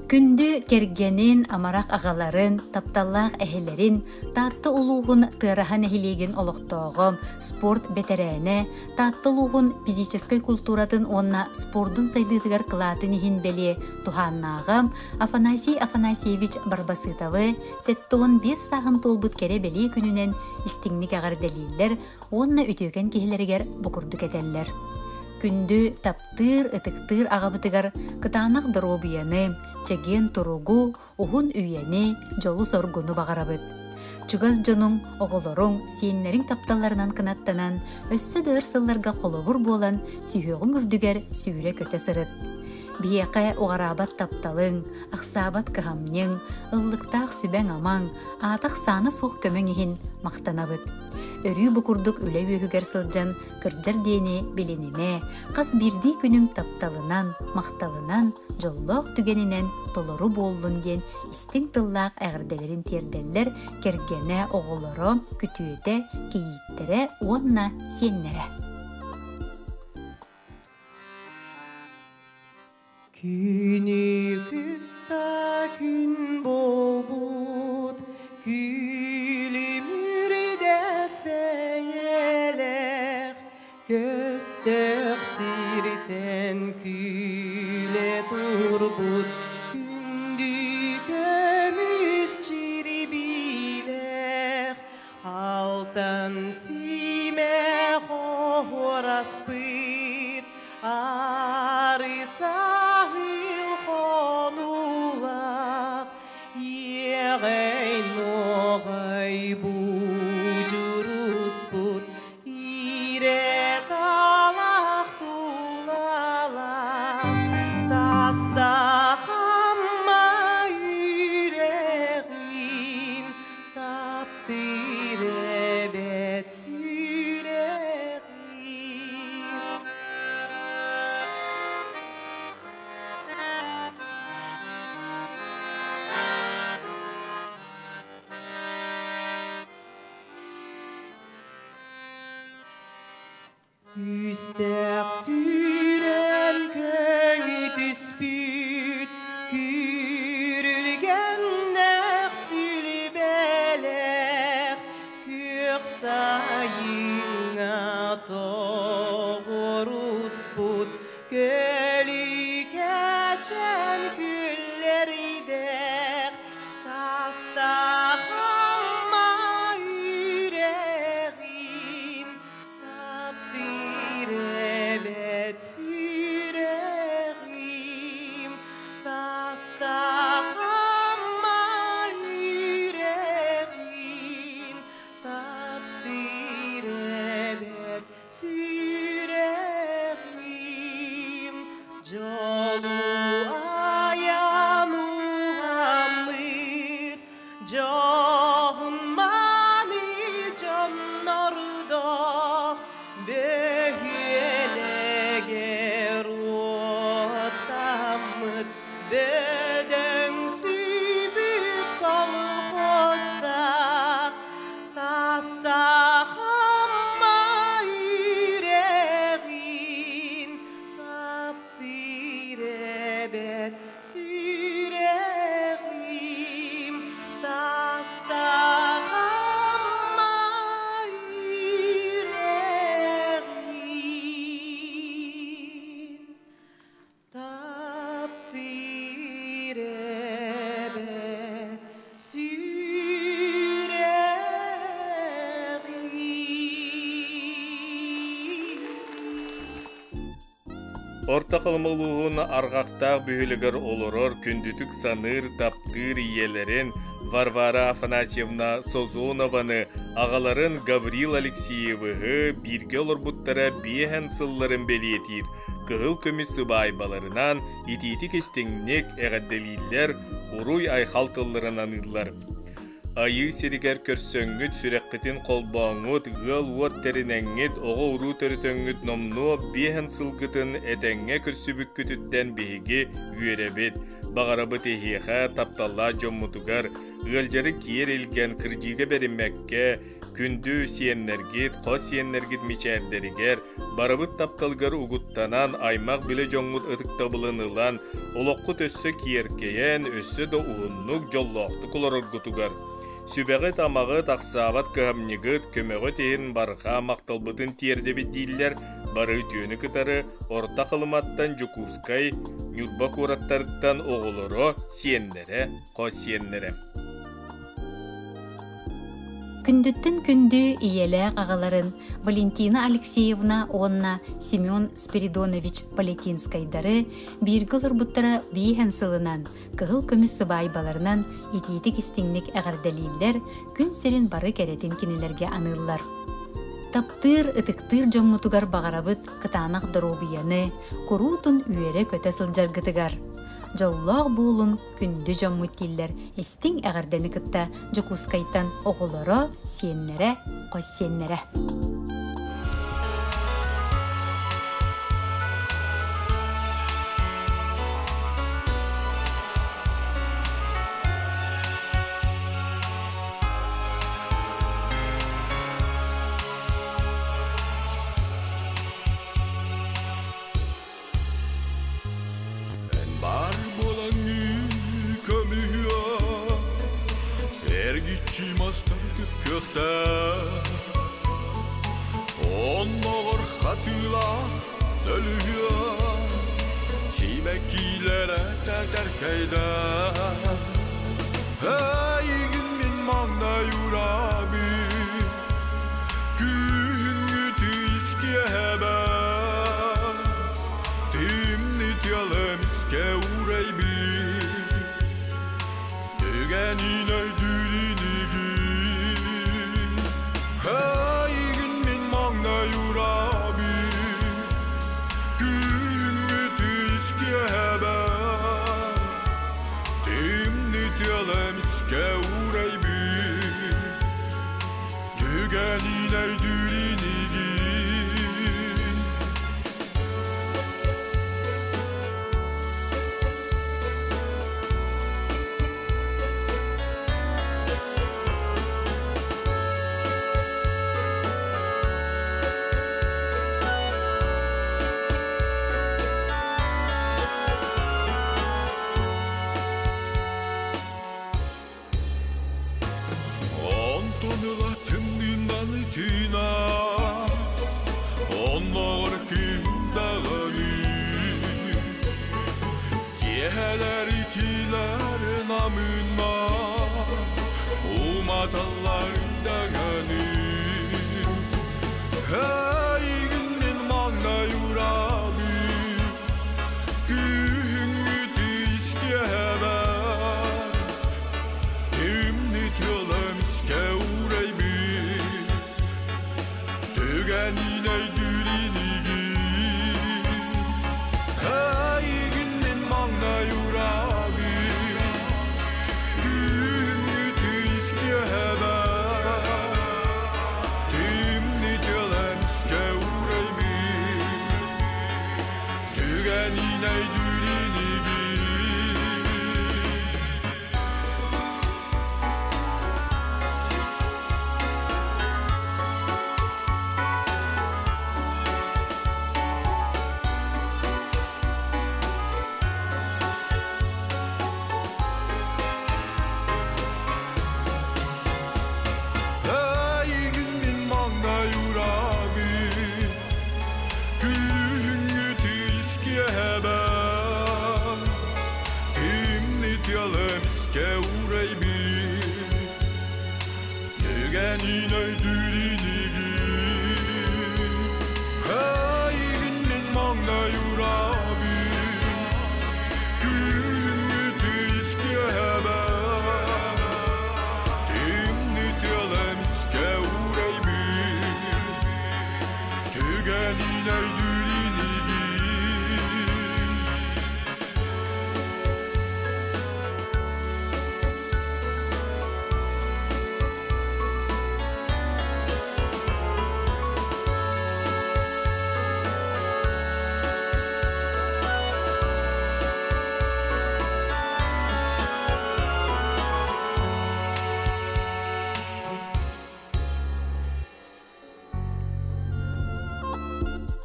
Күндү кэргэнин, амарах аҕаларын, тапталлаах эһэлэрин, Таатта улууһун Тыараһа нэһилиэгин олохтооҕо, спорт бэтэрээнэ, Таатта улууһун физическэй культуратын уонна спордун сайдыытыгар кылаатын иһин бэлиэ туһааннааҕа Афанасий Афанасьевич Барбасытовы 75 сааһын туолбут кэрэ бэлиэ күнүнэн истиҥник эҕэрдэлииллэр уонна үтүөкэн киһилэригэр бу курдук этэллэр. Күндү, таптыыр, ытыктыыр аҕабытыгар кытаанах доруобуйаны, чэгиэн туругу, уһун үйэни, дьолу-соргуну баҕарабыт. Чугас дьонуҥ, оҕолоруҥ, сиэннэриҥ тапталларынан кынаттанан, өссө да өр сылларга холобур буолан, сүһүөҕүҥ үрдүгэр сүүрэ-көтө сырыт. Биһиэхэ уҕараабат тапталыҥ, ахсаабат кыһамньыҥ, ыллыктаах сүбэҥ-амаҥ, аата-ахсаана суох көмөҥ иһин махтанабыт. Өрүү бу курдук үлэ үөһүгэр сылдьан кырдьар диэни билинимэ, хас биирдии күнүҥ тапталынан, махталынан, дьоллоох түгэнинэн толору буоллун диэн истиҥ тыллаах эҕэрдэлэрин тиэрдэллэр кэргэнэ, оҕолоро, күтүөтэ, кийииттэрэ уонна сиэннэрэ. Күнү кытта күн буолбут, күлүмүрдэс бэйэлээх, көстөх сиртэн күлэ турбут, күндү көмүс чирибиилээх, алтан симэх оһуораспыт, Арысаһыл хонуулаах, иэҕэй нуоҕай будьуруспут, иирэ талах тулалаах, тастах Амма үрэҕин таптыыр эбэт сүрэҕин. Күүстээх сүүрэн көҥүтүспүт, күрүлгэннээх сүлүбэлээх, Күөх сайыҥҥа тоҕуоруспут көлүкэчэн күллэрдээх тастаах Амма үрэҕин таптыыр эбэт сүрэҕим тастаах Амма үрэҕин таптыыр эбэт сүрэҕим дьолу айан уһаммыт дьоһун мааны дьоннордоох бөһүөлэгэр уоттаммыт бөдөҥсүйбүт колхозтаах тастаах Амма үрэҕин таптыыр эбэт сүрэҕим тастаах Амма үрэҕин таптыыр эбэт сүрэҕим. Орто Халыма улууһун Арҕахтаах бөһүөлэгэр олорор күндүтүк саныыр, таптыыр ийэлэрин Варвара Афанасьевна Созонованы, аҕаларын Гаврил Алексеевыһы бииргэ олорбуттара биэһэн сылларын бэлиэтиир кыһыл көмүс сыбаайбаларынан итиитик-истиҥник эҕэрдэлииллэр, уруй-айхал тылларын аныыллар. Айыы сиригэр көрсөҥҥүт, сүрэххитин холбооҥҥут, ыал-уот тэринэҥҥит, оҕо-уруу төрөтөҥҥүт номнуо биэһэн сылгытын этэҥҥэ көрсүбүккүтүттэн биһиги үөрэбит. Баҕарабыт эһиэхэ, тапталлаах дьоммутугар, ыалдьары киэр илгэн, кырдьыыга бэриммэккэ, Күндү сиэннэргит, хос сиэннэргит мичээрдэригэр, барыбыт тапталгар угуттанан, аймах-билэ дьоҥҥут ытыктабылын ылан, олоххут өссө киэркэйэн, өссө да уһуннук, дьоллоохтук олороргутугар, сүбэҕит-амаҕыт, ахсаабат кыһамньыгыт, көмөҕүт иһин барҕа махталбытын тиэрдэбит дииллэр бары үтүөнү кытары Орто Халыматтан Дьокуускай, Ньурба куораттарыттан оҕолоро, сиэннэрэ, хос сиэннэрэ. Күндүттэн күндү ийэлээх аҕаларын Валентина Алексеевна уонна Семен Спиридонович Полетинскайдары бииргэ олорбуттара бииһэн сылынан кыһыл көмүс сыбаайбаларынан итиитик-истиҥник эҕэрдэлииллэр, күн сирин бары кэрэтин кинилэргэ аныыллар. Таптыыр, ытыктыыр дьоммутугар баҕарабыт кытаанах доруобуйаны, куруутун үөрэ-көтө сылдьаргытыгар. Дьоллоох буолуҥ, күндү дьоммут дииллэр истиҥ эҕэрдэни кытта Дьокуускайтан оҕолоро, сиэннэрэ, хос сиэннэрэ. Эн баар буолаҥҥын көмүһүө, эргиччи мастар көхтөөх. Онноҕор хатыылаах дөлүһүө, сибэккилэрэ тэтэркэйдэр. Эйигин мин маҥнай ураабын, күһүҥҥү тыйыс киэһэбэр, тымныы тыал эмискэ уурайбыт, түгэнин өйдүүр инигин. Эйигин мин маҥнай ураабын, күһүҥҥү тыйыс киэһэбэр, тымныы тыал эмискэ уурайбыт, түгэнин өйдүүр инигин. Онтон ыла тымныынан итина, онноҕор күн даҕаны, киэһэлэр итилэр намына, уматаллар даҕаны. Эйигин мин маҥнай ураабын, күһүҥҥү тыйыс киэһэбэр, тымныы тыал эмискэ уурайбыт, түгэнин өйдүүр инигин. Эйигин мин маҥнай ураабын, күһүҥҥү тыйыс киэһэбэр, тымныы тыал эмискэ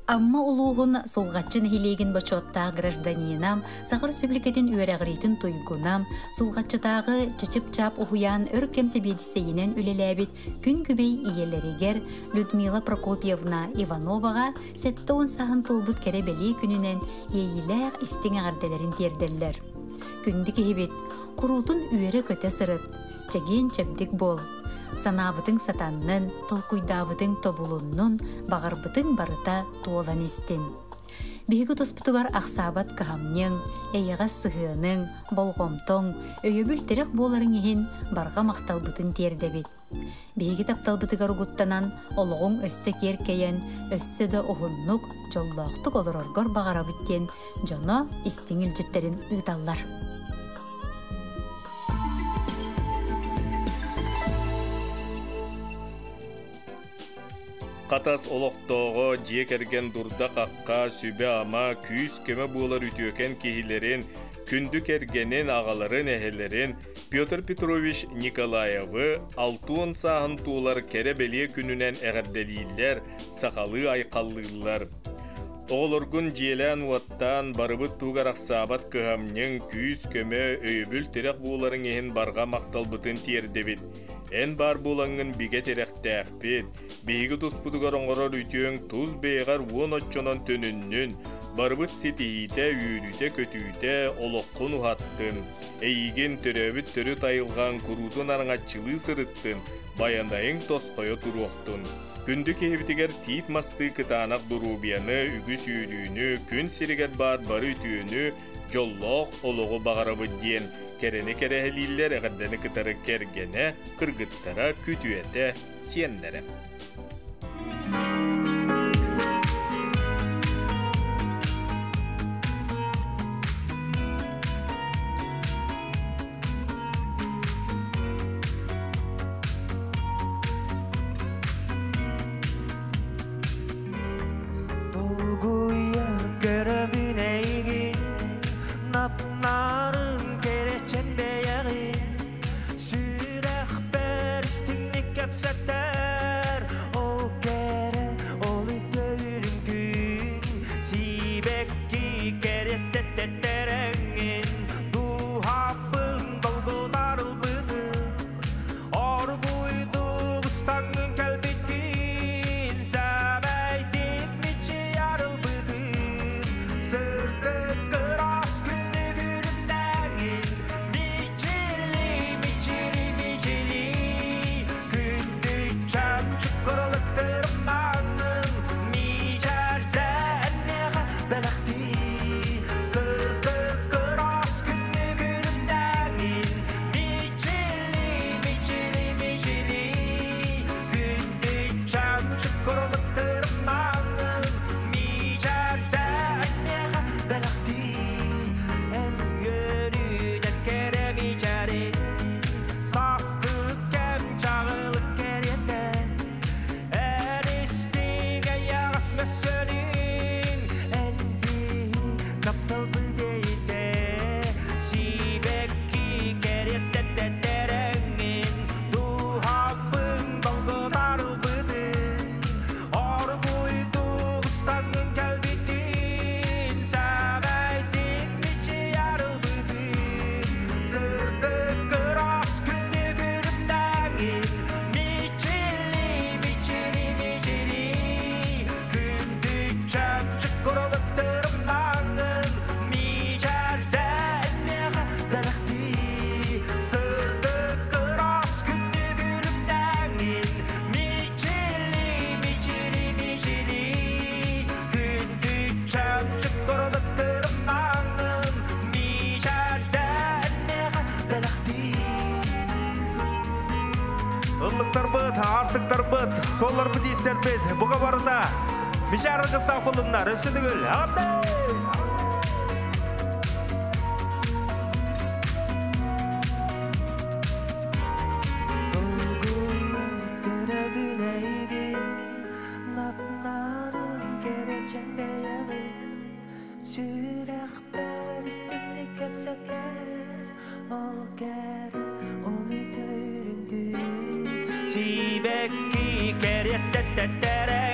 Амма улууһун Сулҕаччы нэһилиэгин бочуоттаах гражданина, Саха Республикатын үөрэҕириитин туйгуна, Сулҕаччытааҕы Чычып-Чаап уһуйаан өр кэм сэбиэдиссэйинэн үлэлээбит күн күбэй ийэлэригэр Людмила Прокопьевна Ивановаҕа 70 сааһын туолбут кэрэ бэлиэ күнүнэн иэйиилээх истиҥ эҕэрдэлэрин тиэрдэллэр. Күндү киһибит, куруутун үөрэ-көтө сырыт, чэгиэн-чэбдик буол. Санаабытыҥ сатаннын, толкуйдаабытыҥ тобулуннун, баҕарбытыҥ барыта туолан истин. Биһиги туспутугар ахсаабат кыһамньыҥ, эйэҕэс сыһыаныҥ, болҕомтоҥ, өйөбүл-тирэх буоларыҥ иһин барҕа махталбытын тиэрдэбит. Биһиги тапталбытыгар угуттанан, олоҕуҥ өссө киэркэйэн, өссө да уһуннук, дьоллоохтук олороргор баҕарабыт диэн дьоно истиҥ илдьиттэрин ыыталлар. Хатас олохтооҕо дьиэ кэргэн дурда-хахха, сүбэ-ама, күүс-көмө буолар үтүөкэн киһилэрин, күндү кэргэнин, аҕаларын, эһэлэрин Петр Петрович Николаевы 60 сааһын туолар кэрэ-бэлиэ күнүнэн эҕэрдэлииллэр, сахалыы айхаллыыллар. Оҕолоргун дьиэлээн-уоттаан, барыбыт туһугар ахсаабат кыһамньыҥ, күүс-көмө, өйөбүл-тирэх буоларыҥ иһин барҕа махталбытын тиэрдэбит. Эн баар буолаҥҥын бигэ тирэхтээхпит, биһиги туспутугар оҥорор үтүөҥ тус бэйэҕэр уон оччонон төнүннүн, барыбыт ситиһиитэ, үөрүүтэ-көтүүтэ олоххун уһаттын. Эйигин төрөөбүт төрүт айылҕаҥ куруутун араҥаччылыы сырыттын, байанайыҥ тосхойо туруохтун. Күндү киһибитигэр тиит мастыы кытаанах доруобуйаны, үгүс үөрүүнү, күн сиригэр баар бары үтүөнү, дьоллоох олоҕу баҕарабыт диэн кэрэни кэрэһэлииллэр эҕэрдэни кытары кэргэнэ, кыргыттара, күтүөтэ, сиэннэрэ. Долгуйа көрөбүн эйигин, Напнарын кэрэчэн бэйэҕин, Сүрэхпэр истиҥник кэпсэтэр, Ол кэрэ, ол үтүөрүн күн, Сибэкки кэриэттэтэрэҥҥин, Дууһаппын долгутар ылбытын, Оргуйдук ыстаҥҥын кэлбиттин, Сэмэйдик мичийэр ылбытын, Сырдык ыраас күннүгүрүннэҥин, Мичили, мичили, мичили, Күндү чөмчүк курулуктырымнаҥын, Мичээрдээн миэхэ бэлэхтии. Сырдык ыраас күннүгүрүннэҥин, Мичили, мичили, мичили, Күндү чөмчүк курулуктырымнаҥын, Мичээрдээн миэхэ бэлэхтии. Эн үөрүүнэн кэрэ мичээрин, Сааскы кэм чаҕылык кэриэтэ, Эн истиҥ эйэҕэс мөссүөнүҥ, Эн биһи тапталбыт эйитэ, Сибэкки кэриэттэтэрэҥҥин, Дууһабын долгутар ылбытын, Оргуйдук ыстаҥҥын кэлбитин, Сэмэйдик мичийэр ылбытын, Сырдык ыраас күннүгүрүмнэҥин, Мичили, мичили, мичили, Күндү чөмчүк курулуктырымнаҥын, Мичээрдээн миэхэ бэлэхтии. Сырдык ыраас күннүгүрүмнэҥин, Мичили, мичили, мичили, Күндү чөмчүк курулуктырымнаҥын, Мичээрдээн миэхэ бэлэхтии. Ыллыктарбыт, аартыктарбыт, суолларбыт иистэрбит, бука барыта. Мичээр аргыстаах буоллуннар, өссө төгүл. Эҕэрдэ! Долгуйа көрөбүн эйигин, Напнарын кэрэчэн бэйэҕин, Сүрэхпэр истиҥник кэпсэтэр, Ол кэрэ, ол үтүөрүн Сибэкки кэриэттэтэрэҥҥин,